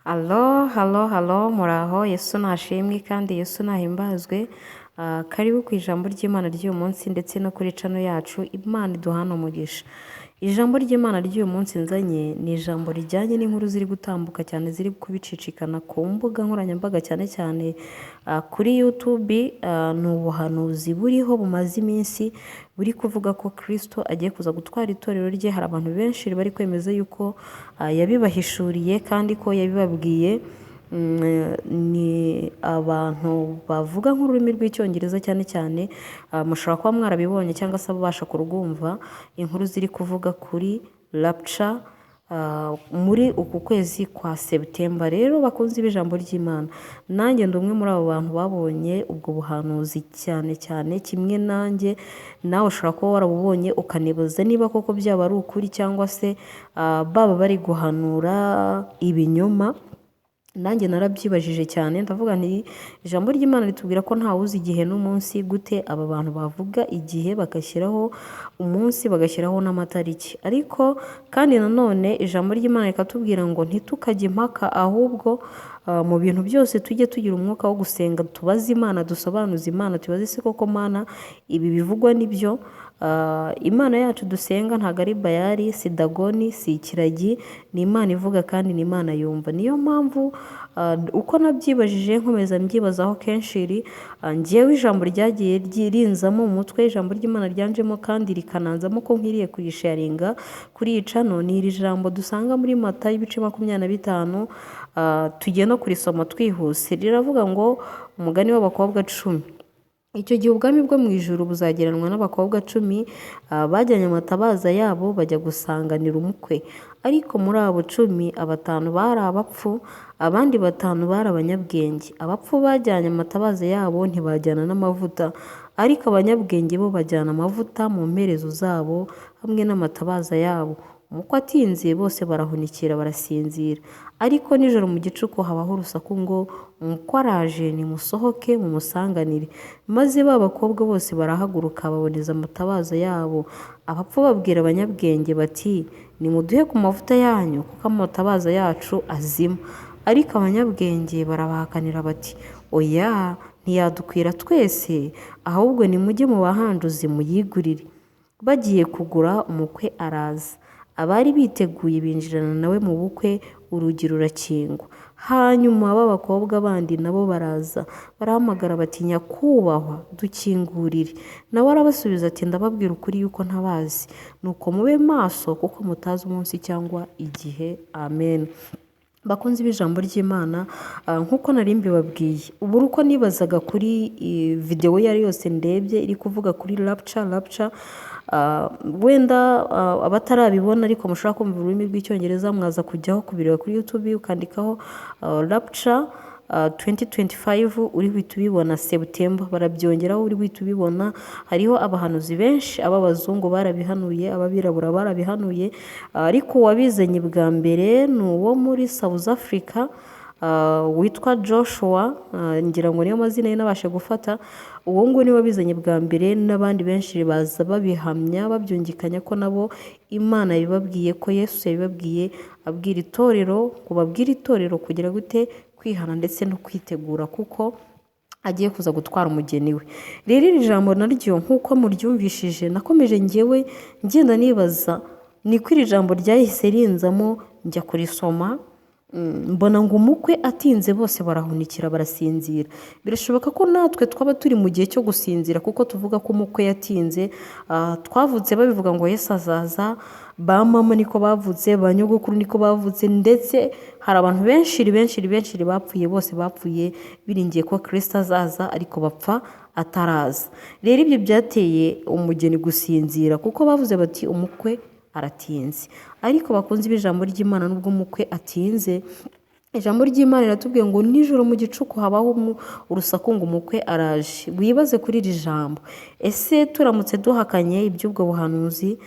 Hello, hello, hello, muraho, Yesu nashimwe kandi Yesu nahimbazwe. Karibu ku ijambo ry'Imana ry'uyu munsi ndetse no kuri channel yacu, Imana iduhane umugisha. Ijambo ry'Imana ry'uyu munsi nzanye ni ijambo rijyanye n'inkuru ziri gutambuka cyane, ziri kubicicikana ku mbuga nkoranyambaga, cyane cyane kuri YouTube. Ni ubuhanuzi buriho bumaze iminsi buri kuvuga ko Kristo agiye kuza gutwara itorero rye. Hari abantu benshi bari kwemeza yuko yabibahishuriye kandi ko yabibabwiye. Ni abantu bavuga nk'ururimi rw'Icyongereza cyane cyane, mushobora kuba mwarabibonye cyangwa se ababasha kurwumva, inkuru ziri kuvuga kuri rapture muri uku kwezi kwa September. Rero bakunzi b'ijambo ry'Imana, nanjye ndi umwe muri abo bantu babonye ubwo buhanuzi cyane cyane. Kimwe nanjye, nawe ushobora kuba warabubonye ukanibaza niba koko byaba ari ukuri cyangwa se baba bari guhanura ibinyoma. Nanjye narabyibajije cyane, ndavuga nti ijambo ry'Imana ritubwira ko ntawuzi igihe n'umunsi, gute aba bantu bavuga igihe, bagashyiraho umunsi, bagashyiraho n'amatariki? Ariko kandi nanone ijambo ry'Imana rikatubwira ngo ntitukajye impaka, ahubwo mu bintu byose tujye tugira umwuka wo gusenga, tubaze Imana, dusobanuze Imana, tubaze se koko Mana ibi bivugwa nibyo? Imana yacu dusenga ntabwo ari Bayali, si Dagoni, si ikiragi, ni Imana ivuga kandi ni Imana yumva. Niyo mpamvu uko nabyibajije, nkomeza mbyibazaho kenshi, njyewe ijambo ryagiye rinzamo mu mutwe, ijambo ry'Imana ryanjemo kandi rikananzamo ko nkwiriye kurisharinga kuri iyi channel, ni iri jambo dusanga muri Matayo ibice 25. Tugiye no kurisoma twihuse. Riravuga ngo umugani w'abakobwa 10. Icyo gihe ubwami bwo mu ijuru buzagereranwa n'abakobwa 10 bajyanye amatabaza yabo bajya gusanganira umukwe. Ariko muri abo 10, abatanu bari abapfu, abandi batanu bari abanyabwenge. Abapfu bajyanye amatabaza yabo ntibajyana n'amavuta, ariko abanyabwenge bo bajyana amavuta mu mperezo zabo hamwe n'amatabaza yabo. Umukwe atinze, bose barahunikira, barasinzira. Ariko nijoro mu gicuku habaho urusaku ngo umukwe araje, nimusohoke mumusanganire. Maze ba bakobwa bose barahaguruka, baboneza amatabaza yabo. Abapfu babwira abanyabwenge bati nimuduhe ku mavuta yanyu, kuko amatabaza yacu azima. Ariko abanyabwenge barabahakanira bati oya, ntiyadukwira twese, ahubwo nimujye mu bahanjuzi muyigurire. Bagiye kugura, umukwe araza. Abari biteguye binjirana nawe mu bukwe, urugi rurakingwa. Hanyuma ba bakobwa bandi nabo baraza, barahamagara bati nyakubahwa dukingurire. Nawe arabasubiza ati ndababwira ukuri yuko ntabazi. Nuko mube maso, kuko mutazi umunsi cyangwa igihe. Amen. Bakunzi b'ijambo ry'Imana, nk'uko nari mbibabwiye, ubu uko nibazaga kuri videwo iyo ari yose ndebye iri kuvuga kuri rapture, rapture, wenda abatarabibona ariko mushobora kumva ururimi rw'Icyongereza, mwaza kujyaho kubireba kuri YouTube, ukandikaho rapture 2025, uri buhite ubibona. September barabyongeraho, uri buhite ubibona. Hariho abahanuzi benshi, ab'abazungu barabihanuye, ab'abirabura barabihanuye, ariko uwabizanye bwa mbere ni uwo muri South Africa witwa Joshua, ngira ngo niyo mazina ye nabashe gufata. Uwo nguwo niwe wabizanye bwa mbere, n'abandi benshi baza babihamya, babyungikanya ko nabo Imana yabibabwiye, ko Yesu yabibabwiye, abwira itorero ngo babwire itorero kugira gute? Kwihana ndetse no kwitegura, kuko agiye kuza gutwara umugeni we. Rero iri jambo naryo nk'uko muryumvishije, nakomeje ngewe ngenda nibaza, niko iri jambo ryahise rinzamo, njya kurisoma, mbona ngo umukwe atinze, bose barahunikira, barasinzira. Birashoboka ko natwe twaba turi mu gihe cyo gusinzira, kuko tuvuga ko umukwe yatinze. Twavutse babivuga ngo Yesu azaza, ba mama niko bavutse, ba nyogokuru niko bavutse, ndetse hari abantu benshi benshi benshi bapfuye, bose bapfuye biringiye ko Kristo azaza, ariko bapfa ataraza. Rero ibyo byateye umugeni gusinzira, kuko bavuze bati umukwe aratinze. Ariko bakunzi b'ijambo ry'Imana, nubwo umukwe atinze, ijambo ry'Imana riratubwiye ngo nijoro mu gicuku habaho urusaku ngo umukwe araje. Wibaze kuri iri jambo, ese turamutse duhakanye iby'ubwo buhanuzi,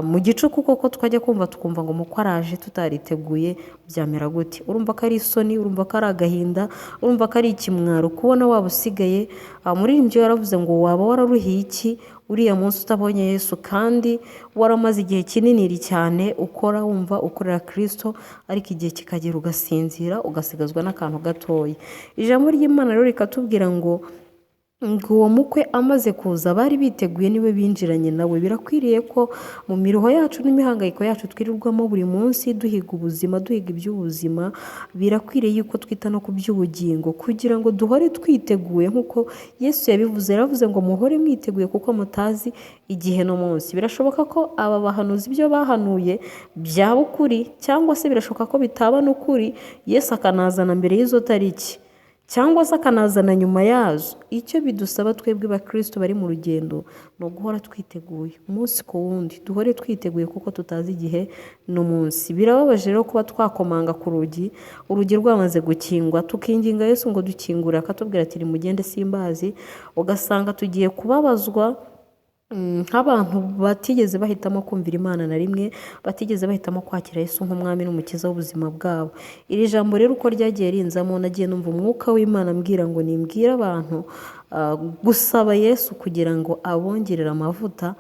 mu gicuku koko twajya kumva tukumva ngo umukwe araje tutariteguye, byamera gute? Urumva ko ari isoni, urumva ko ari agahinda, urumva ko ari ikimwaro kubona waba usigaye. Umuririmbyi yaravuze ngo waba wararuhiye iki Uriya munsi utabonye Yesu kandi waramaze igihe kinini cyane ukora, wumva ukorera Kirisito, ariko igihe kikagera ugasinzira, ugasigazwa n'akantu gatoya. Ijambo ry'Imana rero rikatubwira ngo uwo mukwe amaze kuza bari biteguye niwe binjiranye nawe. Birakwiriye ko mu miruho yacu n'imihangayiko yacu twirirwamo buri munsi duhiga ubuzima, duhiga iby'ubuzima, birakwiriye yuko twita no ku by'ubugingo kugira ngo duhore twiteguye nk'uko Yesu yabivuze. Yaravuze ngo muhore mwiteguye kuko mutazi igihe n'umunsi. Birashoboka ko aba bahanuzi ibyo bahanuye byaba ukuri, cyangwa se birashoboka ko bitaba n'ukuri, Yesu akanazana mbere y'izo tariki cyangwa se akanazana nyuma yazo. Icyo bidusaba twebwe bakristo bari mu rugendo ni uguhora twiteguye umunsi ku wundi, duhore twiteguye kuko tutazi igihe n'umunsi. Birababaje rero kuba twakomanga ku rugi, urugi rwamaze gukingwa, tukinginga Yesu ngo dukingure, akatubwira ati nimugende simbazi, ugasanga tugiye kubabazwa nk'abantu batigeze bahitamo kumvira Imana na rimwe, batigeze bahitamo kwakira Yesu nk'umwami n'umukiza w'ubuzima bwabo. Iri jambo rero uko ryagiye rinzamo, nagiye numva umwuka w'Imana ambwira ngo nimbwire abantu gusaba Yesu kugira ngo abongerere amavuta,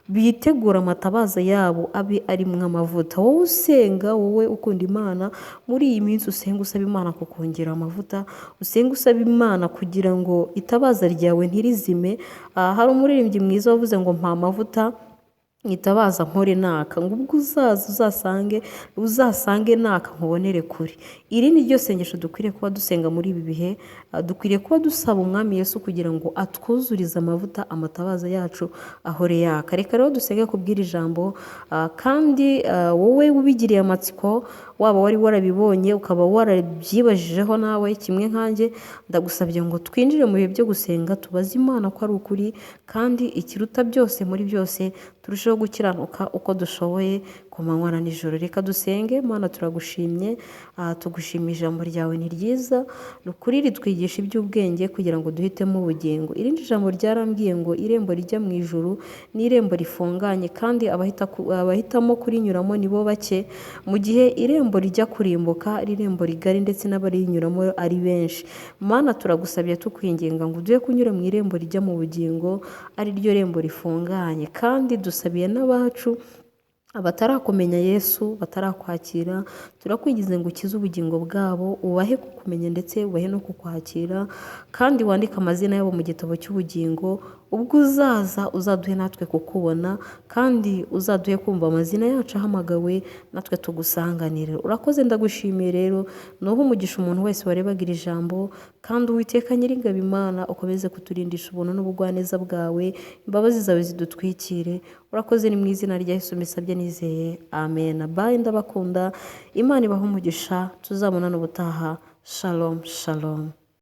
bitegure amatabaza yabo abe arimwo amavuta. Wowe usenga, wowe ukunda Imana, muri iyi minsi usenga usaba Imana kukongera amavuta, usenga usaba Imana kugira ngo itabaza ryawe ntirizime. Hari umuririmbyi mwiza wavuze ngo mpa amavuta itabaza mpore naka, ngo ubwo uzaza uzasange naka nkubonere kure. Iri ni ryo sengesho dukwiriye kuba dusenga muri ibi bihe. Dukwiriye kuba dusaba umwami Yesu kugira ngo atwuzurize amavuta, amatabaza yacu ahore yaka. Reka rero dusenge kubwira ijambo, kandi wowe ubigiriye amatsiko, waba wari warabibonye ukaba warabyibajijeho nawe kimwe nkanjye, ndagusabye ngo twinjire mu bihe byo gusenga, tubaze Imana ko ari ukuri, kandi ikiruta byose muri byose turusheho gukiranuka uko dushoboye ku manywa na nijoro. Reka dusenge. Mana, turagushimye, tugushima ijambo ryawe ni ryiza, ni ukuri ritwigisha iby'ubwenge kugira ngo duhitemo ubugingo. Irindi jambo ryarambwiye ngo irembo rijya mu ijuru ni irembo rifunganye, kandi abahitamo kurinyuramo nibo bake, mu gihe irembo rijya kurimbuka ari irembo rigari ndetse n'abarinyuramo ari benshi. Mana, turagusabye tukwinginga ngo uduhe kunyura mu irembo rijya mu bugingo, ari ryo rembo rifunganye, kandi dusabiye n'abacu abatarakumenya Yesu, batarakwakira, turakwinginze ngo ukize ubugingo bwabo, ubahe kukumenya ndetse ubahe no kukwakira, kandi wandike amazina yabo mu gitabo cy'ubugingo. Ubwo uzaza uzaduhe natwe kukubona, kandi uzaduhe kumva amazina yacu ahamagawe, natwe tugusanganire. Urakoze, ndagushimiye rero, nuhe umugisha umuntu wese warebaga iri jambo, kandi Uwiteka Nyiringabo Imana ukomeze kuturindisha ubuntu n'ubugwaneza bwawe, imbabazi zawe zidutwikire. Urakoze, ni mu izina rya Yesu mbisabye nizeye, amen. Bye, ndabakunda, Imana ibahe umugisha, tuzabonana ubutaha. Shalom, shalom.